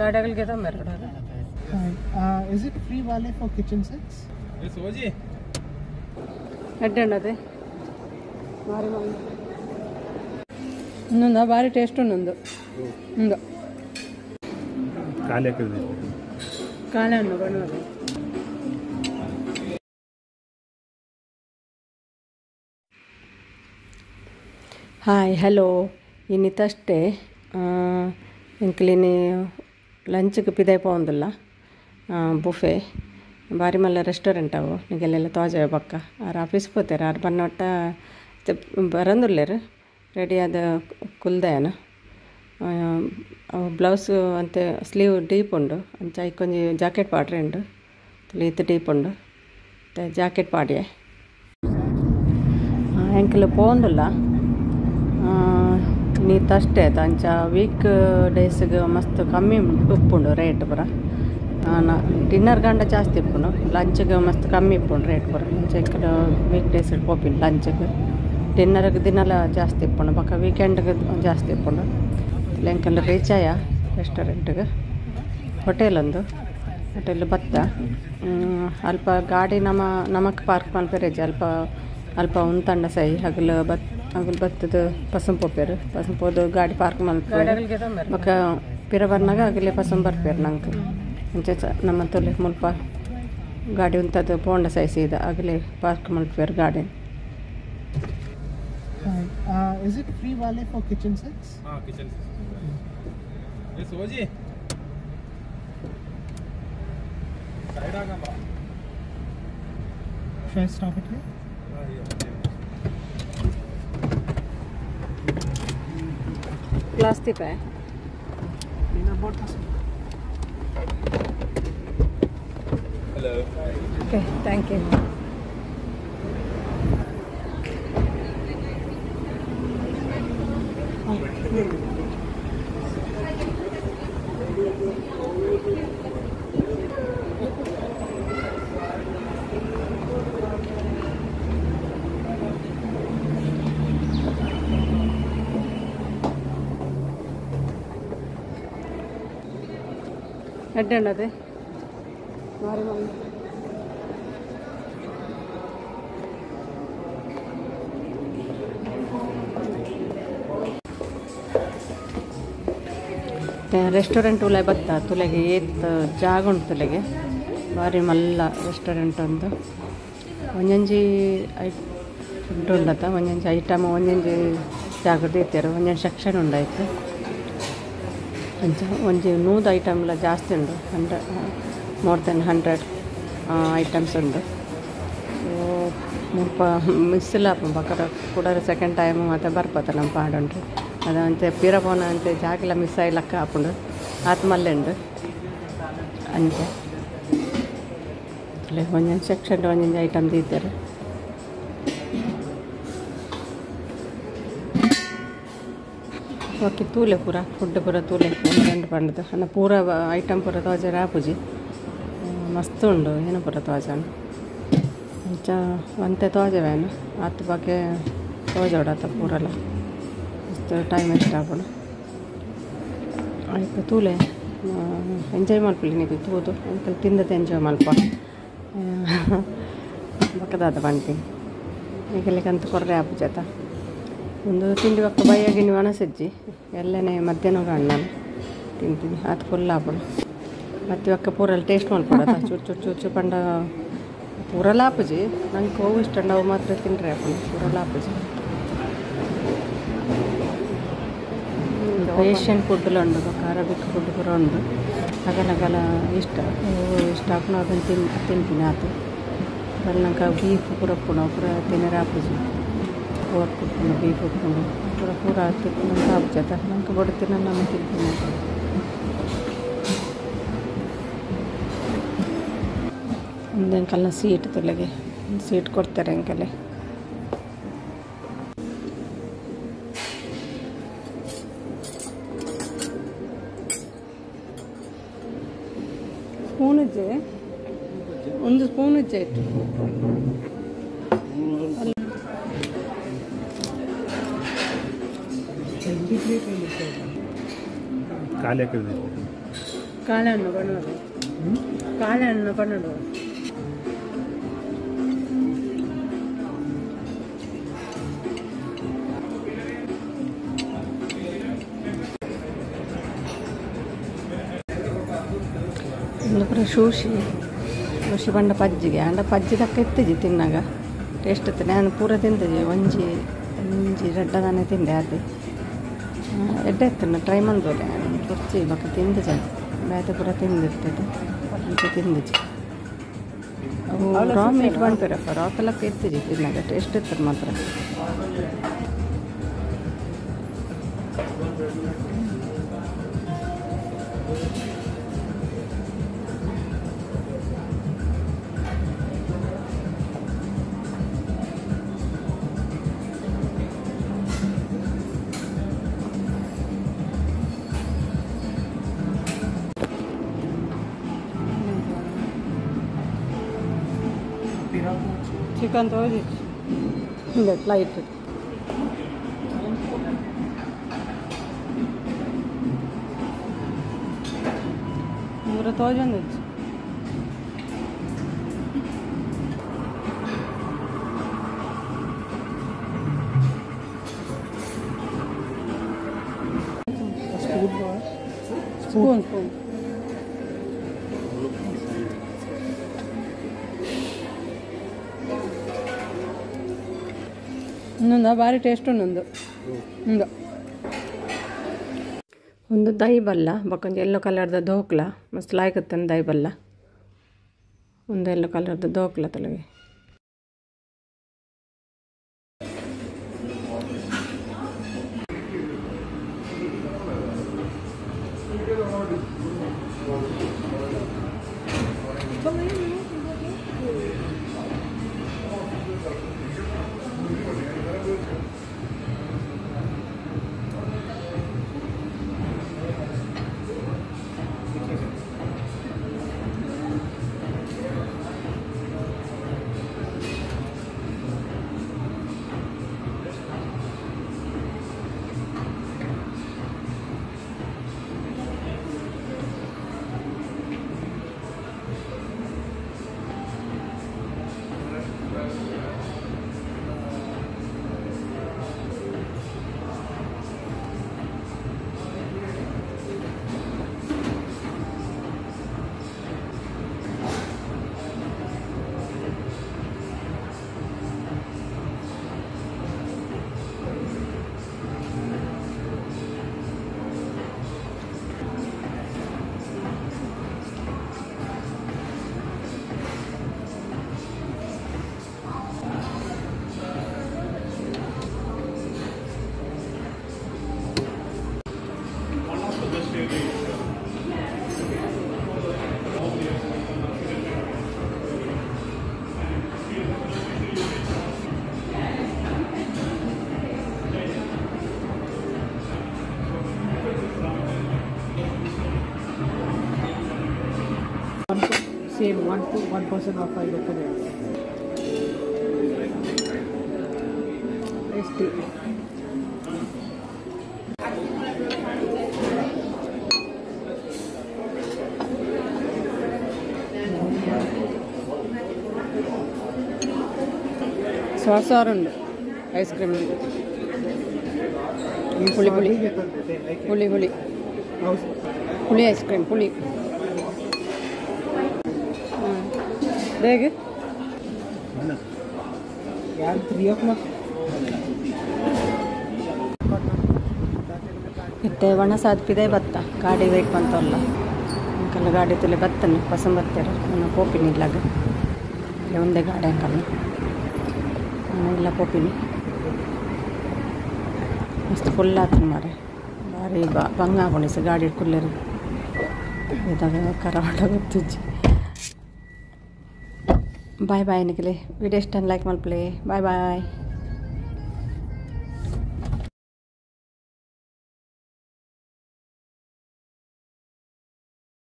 ಗಾಡಿಗಳಿಗೆ ತಂಬೆರ್. Is it free valet for kitchen sets? Yes, Oji. ಎಡ್ಡೆ ಮಾರಿ ಇನ್ನೊಂದು ಭಾರಿ ಟೇಸ್ಟ್ ಉಂಡು. ಇಂದು ಖಾಲಿ ಹಾಕಿದ್ವಿ ಕಾಳೆ ಹಣ್ಣು ಬಣ್ಣದ. ಹಾಯ್ ಹಲೋ, ಇನ್ನಿತಷ್ಟೇ ಎಂಕ್ಲಿನಿ ಲಂಚ್ಗೆ ಪಿದಾಯಿ ಪೋಂದಿಲ್ಲ ಬುಫೆ ಬಾರಿ ಮಲ್ಲ ರೆಸ್ಟೋರೆಂಟ್ ಅವು ನಿಗೆಲ್ಲೆಲ್ಲ ತೋಜವೆ ಪಕ್ಕ. ಆರು ಆಫೀಸ್ ಪೋತೇರು ಆರು ಬನ್ನೊಟ್ಟ ಬರಂದುಲ್ಲೇರು ರೆಡಿ ಆದ ಕುಲ್ದಯನ. ಬ್ಲೌಸ್ ಅಂತೆ ಸ್ಲೀವ್ ಡೀಪ್ ಉಂಡು, ಅಂಚ ಐಕೊಂಜಿ ಜಾಕೆಟ್ ಪಾಡ್ರೆ ಉಂಡು, ಈತ್ ಡೀಪ್ ಉಂಡು ಜಾಕೆಟ್ ಪಾಡಿಯೆ. ಎಂಕಲ್ ಪೋಂದುಲ್ಲ ನೀತಷ್ಟೇ ಆಯ್ತು. ಅಂಚ ವೀಕ್ ಡೇಸ್ಗೆ ಮಸ್ತ್ ಕಮ್ಮಿ ಉಪ್ಪುಂಡು ರೇಟ್ ಪೂರ. ಡಿನ್ನರ್ ಗಂಡ ಜಾಸ್ತಿ ಇಪ್ಪುಂಡು, ಲಂಚ್ಗೆ ಮಸ್ತ್ ಕಮ್ಮಿ ಇಪ್ಪುಂಡು ರೇಟ್ ಪೂರ. ಅಂಚ ಎಂಕಲ್ ವೀಕ್ ಡೇಸ್ ಪೋಪಿನ ಲಂಚ್ಗೆ, ಡಿನ್ನರ್ಗೆ ದಿನಲ ಜಾಸ್ತಿ ಇಪ್ಪುಂಡು, ಬೊಕ್ಕ ವೀಕೆಂಡ್ಗೆ ಜಾಸ್ತಿ ಇಪ್ಪುಂಡು. ಎಂಕಲ್ ರೀಚ್ ಆಯ ರೆಸ್ಟೋರೆಂಟ್ಗೆ. ಹೋಟೆಲ್ ಒಂದು ಹೋಟೆಲ್ ಬತ್ತ ಅಲ್ಪ ಗಾಡಿ ನಮ್ಮ ನಮಕ್ ಪಾರ್ಕ್ ಮಲ್ಪೆರೆಜಿ ಅಲ್ಪ ಅಲ್ಪ ಉಂತಂಡ ಸೈ ಹಗಲು ಬತ್ ಹಗಲು ಬತ್ತದ ಪಸಂ ಪೋಪೇರು ಪಸಂ ಪೋದು ಗಾಡಿ ಪಾರ್ಕ್ ಮಲ್ಪೇರು. ಬೊಕ್ಕ ಪಿರ ಬರ್ನಾಗ ಅಗಲೆ ಪಸಂ ಬರ್ಪೇರು ನಂಗೆ. ಅಂಚ ನಮ್ಮ ತೊಲೆ ಮುಲ್ಪ ಗಾಡಿ ಉಂತದ ಪೋಂಡ ಸೈ ಸೀದ ಅಗಲೆ ಪಾರ್ಕ್ ಮಲ್ಪೇರು ಗಾಡಿ. Hi, is it free valet for kitchen sets? Ah, kitchen sets. Yes, Oji. Side ಆಗಮ್ಮ. Should I stop it here? Ah, yeah. Glass ತಿಪೆ. Hello. Okay, thank you. ಎಡ್ಡೆ ಅದೇ ಮಾರಿ ಮಮ್ಮಿ. ರೆಸ್ಟೋರೆಂಟ್ ಉಲಾಯ್ ಬತ್ತ ತುಲೆಗೆ ಏತ್ ಜಾಗ ಉಂಟು ತುಲೆಗೆ ಬಾರಿ ಮಲ್ಲ ರೆಸ್ಟೋರೆಂಟ್ ಒಂದು. ಒಂಜೊಂಜಿ I food ಉಂಡತ್ತ, ಒಂಜೊಂಜಿ ಐಟಮ್ ಒಂಜೊಂಜಿ ಜಾಗದ ಇತ್ತೆರು, ಒಂಜೊಂಜಿ ಸೆಕ್ಷನ್ ಉಂಡಾಯ್ತು. ಅಂಚ ಒಂಜಿ 100 ಐಟಮ್ಲ ಜಾಸ್ತಿ ಉಂಡು, 100 ಮೋರ್ ದೆನ್ 100 ಐಟಮ್ಸ್ ಉಂಡು. ಸೊ ಮುಲ್ಪ ಮಿಸ್ಸಿಲ್ಲ ಬಕರ ಕೂಡ ಸೆಕೆಂಡ್ ಟೈಮ್ ಮತ್ತೆ ಬರ್ಪತ್ತ ನಮ್ಮ ಪಾಡುಂಡು. ಅದಂತೆ ಪಿರ ಪೋನ ಅಂತೆ ಜಾಗಲ ಮಿಸ್ ಆಯಿ ಲಕ್ಕ ಆಪುಂಡು ಆತ್ ಮಲ್ಲೆ ಉಂಡು. ಅಂಚೆ ಒಂಜೊಂದು ಸೆಕ್ಷನ್ ಒಂಜೊಂಜಿ ಐಟಮ್ ದೀತೆರ್. ಓಕೆ ತೂಲೆ ಪೂರ ಫುಡ್ ಪೂರ ತೂಲೆ ಎರಡು ಪಂಡದು ಅನ್ನ ಪೂರ ಐಟಮ್ ಪೂರ ತೋಜರ ಆಪುಜಿ ಮಸ್ತ್ ಉಂಡು ಏನು ಪೂರ ತೋಜಾನು. ಅಂಚ ಒಂತೆ ತೋಜವೇನು ಆತ್ ಬಗ್ಗೆ ತೋಜೋಡತ್ತ ಪೂರಲ್ಲ ಮಸ್ತ್ ಟೈಮ್ ವೇಸ್ಟ್ ಆಪುಂಡು. ಆಯ್ತು ತೂಲೆ ಎಂಜಾಯ್ ಮಲ್ಪಲಿ ನೀವು ತೂದು ಎಂಕಲ್ ತಿಂದದ ಎಂಜಾಯ್ ಮಲ್ಪ ಬಕ್ಕದಾದ ಪನ್ಪಿನಿ ಈಗಲಿಕ್ಕಂತ ಕೊರ್ರೆ ಆಪುಜತ. ಒಂದು ತಿಂಡಿ ಬೊಕ್ಕ ಬಯ್ಯಾಗಿ ನೀವು ಅಣಸಜ್ಜಿ ಎಲ್ಲನೇ ಮಧ್ಯಾಹ್ನ ಅಣ್ಣ ತಿಂತೀನಿ ಆತು ಫುಲ್ ಆಪುಂಡು. ಮತ್ತು ಬೊಕ್ಕ ಪೂರಲ್ಲಿ ಟೇಸ್ಟ್ ಮಲ್ಪೊಡತ್ತ ಚೂರು ಚೂರು ಚೂರು ಚೂರು ಪಂಡ ಪೂರಲ ಆಪುಜಿ ನಂಗೆ ಅವು ಇಷ್ಟ ಅವು ಮಾತ್ರ ತಿಂಡ್ರೆ ಆಪುಂಡು ಪೂರಲ ಆಪುಜಿ. ಏಷ್ಯನ್ ಫುಡ್ಲ ಉಂಡು ಬೊಕ್ಕ ಅರಬಿಕ್ ಫುಡ್ ಪೂರ ಉಂಡು. ಅಗಲಗಲ ಇಷ್ಟ ಇಷ್ಟ ಆಪುಂಡು ಅದನ್ನು ತಿಂತೀನಿ ಆತು. ನಂಗೆ ಬೀಫ್ ಪೂರ ಉಪ್ಪುಂಡು ಪೂರ ತಿನ್ನರೆ ಆಪುಜಿ. ಪೋರ್ಕ್ ಉಪ್ಪುಂಡು ಬೀಫ್ ಉಪ್ಪುಂಡು ಪೂರ ಪೂರ ನಂಗೆ ಆಪುಜತ ನಂಗೆ ಬೊಡ್ತಿನ ನಮ್ಮ ತಿಂತೀನಿ. ಒಂದು ಅಂಕಲ್ನ ಸೀಟ್ ತುಲೆಗೆ ಒಂದು ಸೀಟ್ ಕೊಡ್ತಾರೆ ಅಂಕಲೆ. ಸ್ಪೂನ್ ಇಜ್ಜೆ ಒಂದು ಸ್ಪೂನ್ ಇಜ್ಜೆ ಇತ್ತು. ಖಾಲಿ ಹಾಕಿದ್ವಿ. ಕಾಲನ್ನು ಬಣ್ಣದು ಕಾಲನ್ನು ಬಣ್ಣದು ಪೂರ ಶೂಶಿ ಶೂಶಿ ಬಂಡ ಪಜ್ಜಿಗೆ ಅಂಡ ಪಜ್ಜಿ ತಕ್ಕ ಎತ್ತಿಜಿ ತಿನ್ನಾಗ ಟೇಸ್ಟ್ ಇತ್ತು. ನಾನು ಪೂರ ತಿಂತಿದ್ದೆ ಒಂಜಿ ಒಂಜಿ ರಡ್ಡದಾನೆ ತಿಂದೆ ಅದೇ ಎಡ್ಡೆ ಇತ್ತು. ಟ್ರೈ ಮಾಡ್ಬೋದು ಕುರ್ಚಿ ಬೊಕ್ಕ ತಿಂದು ಜನ ಬೇತೆ ಪೂರ ತಿಂದಿರ್ತದೆ ಅಂಚೆ ತಿಂದಿಜಿ. ಅವು ರಾ ಮೀಟ್ ಬಂದ್ಪಿರಪ್ಪ ರಾತಲಕ್ಕ ಇತ್ತಿಜಿ ತಿನ್ನಾಗ ಟೇಸ್ಟ್ ಇತ್ತು ಮಾತ್ರ. ಚಿಕನ್ ತೋಜಿ ಲೈಟ್ ಪೂರ ತೋಜೊಂದು. ಸ್ಪೂನ್ ಸ್ಪೂನ್ ಇನ್ನೊಂದು ಭಾರಿ ಟೇಸ್ಟ್ ಉಂಡು. ಉಂದು ಒಂದು ದೈ ಬಲ್ಲ ಬೊಕ್ಕೊಂಜಿ ಎಲ್ಲೋ ಕಲರ್ದ ದೋಕ್ಲ ಮಸ್ತ್ ಲಾಯ್ಕ್ ಇತ್ತಂದು ದೈ ಬಲ್ಲ ಒಂದು ಎಲ್ಲೋ ಕಲರ್ದ dhokla ತಲಗೆ. Same one person of 5 local. Tasty. ಸಾರು ಐಸ್ ಕ್ರೀಮ್ ಹುಳಿ ಹುಳಿ ಹುಳಿ ಹುಳಿ ಹುಳಿ ಐಸ್ ಕ್ರೀಮ್ ಹುಳಿ ಬೇಗ ಯಾರು 3 o'clock ಇತ್ತೆ ಒಣಸಾದ ಪಿದೆ ಬತ್ತ ಗಾಡಿ ವೇಟ್ ಬಂತಲ್ಲ ಅಂಕಲ್ ಗಾಡಿ ತುಲೆ ಬತ್ತನೆ ಪಸಂ ಬತ್ತಾರೆ ನಾನು ಪೋಪಿನಿ ಇಲ್ಲಾಗ ಇಲ್ಲಿ ಒಂದೇ ಗಾಡಿ ಅಂಕಲ್ ನಾನು ಇಲ್ಲ ಪೋಪಿನಿ ಮಸ್ತ್ ಫುಲ್ ಆತನ ಮಾರೆ ಭಾರಿ ಬಂಗ ಆಗೋಣ ಸರ್ ಗಾಡಿ ಕುಲ್ಲೇರಿ ಇದಾಗ ಕರಾಟ ಗೊತ್ತಿಜ್ಜಿ. ಬಾಯ್ ಬಾಯ್ ನಿಖಿಲೆ ವಿಡಿಯೋ ಇಷ್ಟ ಲೈಕ್ ಮಲ್ಪಲೆ. Bye boy.